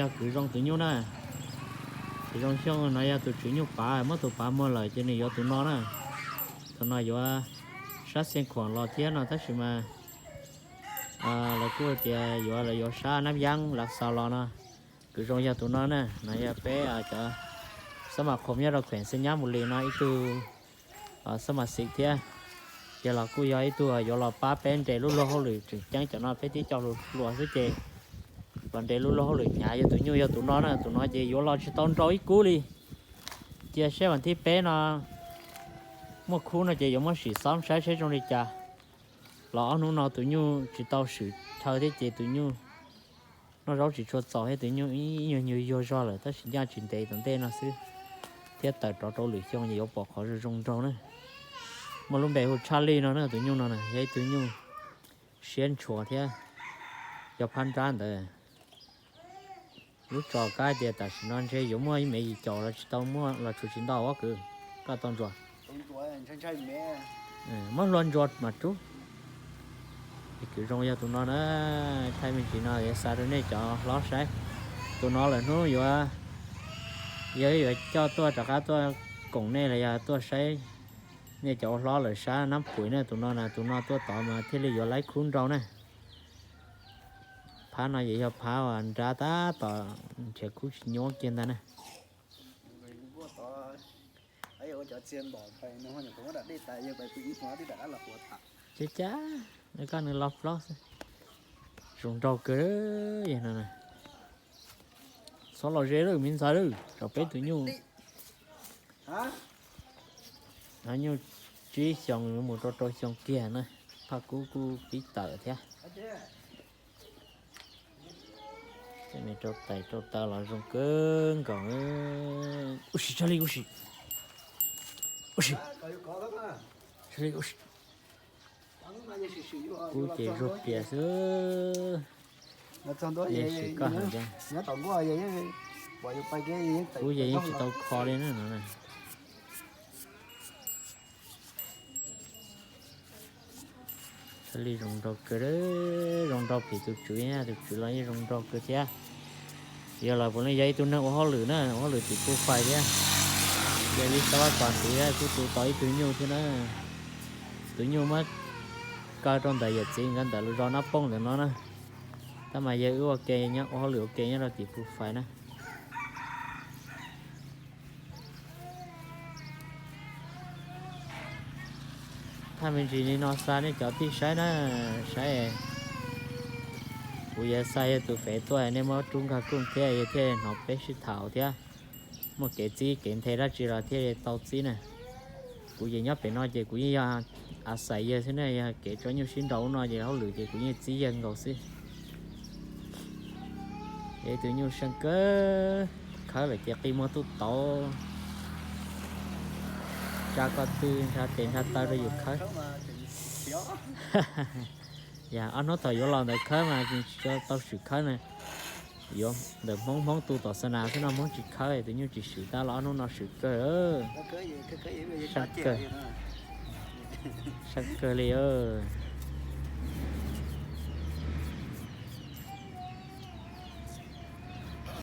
Yog kwv zoo tus nyuj na, kwv zoo Xyooj no yog tus tswv nyuj pav, muab tus pav muag lawm ces nws yuav tus no na. Tus no yuav sab Xeev Khuam los thiab no tab sis mas lawv kuj tias yuav, lawv yuav sab Nab Yaab Lav Xaus los no. Kwv zoo yog tus no na, no yog peb cov xab mas khoom nyob rau kheem Xeev Nyab Mus Lis no ib tug xab mas xim thiab. Ces los kuj yog ib tug yuav los pab peb nres lub luag hauj lwm tseem ceeb, cov no peb tib co hluas xwb ces los nres lub luag hauj lwm hnyav. Yog tus nyuj yog tus no na, tus no ces yuav los tsis tau nrau ib kub li. Cia seb vas thib peb no muaj khub no ces yuav muab sim xob saib seb zoo li cas. Los ob hnub no tus nyuj tsis tau swm chaw thiab ces tus nyuj noj zaub tsis tshua txaus thiab, tus nyuj ib nyuag nyuag yuag zog lawm tab sis ncaj tsis ntev tom ntej no xwb thiab tawm rov rau lwm xyoo ces yuav pom qhov zoo zoo nraug na. Muaj lub npe hu Tshaj Lij no na, tus nyuj no na yog ib tug nyuj siab ntshuas thiab yog phab nrab ntawd. Lub tso kab tias tam sim no ntshe yuav muaj ib me yim caum los tsis tau muaj los tsuas tsis ntau os kwv, koj tau ntsuas. Muab hlua ntsuas mas rub. Kwv zoo yog tus no na, thaij me ntsis no yuav xa rau nej cov hlob saib. Tus no lawm hnub yuav, yog yuav coj tuaj rov qab tuaj koom nej los yog tuaj saib nej cov ua hlob lawm sab Nab Phuim na. Tus no na, tus no tuaj tod mas thiaj li yuav laib khub nrau na. Phab no ces yog phab uas nrab tab tom nrhiav khub tsis nyuab kiag ntag na. Cab cab, nws koj nws los plaub xwb. Zoo nraug kawg yog no. Txhob los ze lawm me ntxhais lawm, rau peb tus nyuj. No nyuj tsib xyoos mus rau rau xyoo kiag na, phaj kub kuj pib tawm thiab. Tej me rau tais rau taw los zoo kawg nkaus. Ua si, Tshaj Lij, ua si, ua si, Tshaj Lij, ua si. Kub ces zuag pias xwb. Yeej sim koj hais tias kub ces yeej tsis tau kho li na no. Txhaj Lij zoo nraug kawg, zoo nraug phim tus tswv, tus tswv los yeej zoo nraug kawg thiab. Yog los puav leej yog ib tug neeg ua hauj lwm na, ua hauj lwm tim pub fais thiab. Yog li xav kom ntxiv kuj tu tau ib tug nyuj thiab na. Tus nyuj muab kaw rau ntawm yawm txiv nkawd ntawm lub zos Nab Poob ntawm no na. Tab mas yog wb ua ke nyob, ua hauj lwm ua ke nyob rau tim pub fais na. Thaij me ntsis li no xa nej cov tij saib na, saib. Kuv yuav xa yog tus fev tuaj nej muab rub nkag kooj thiab yog thiaj hnov peb sib tham thiab. Muaj kev txib kev nthe dab tsi los thiaj li tau txib na. Kuv ces nyob pem no ces kuv yeej yog a xais yawg xwb na, yog kev tso nyuj sib nraus ub no ces hauj lwm ces kuv yeej txib yawg nkaus xwb. Yog ib tug nyuj seej kawg, khawb lawm ces qi muag tuj tauv, tsa ko tw nrha tes nrha taw rau yus khawb. Yog ob hnub thaum yuav los ntawd khawb mas tsis tau swm khawb na. Yuav ntawm Hmoob, Hmoob tu tom xa nas xwb no Hmoob tsis khawb, tus nyuj tsis swm tab los ob hnub no swm kawg. Seej kawg, seej kawg li os.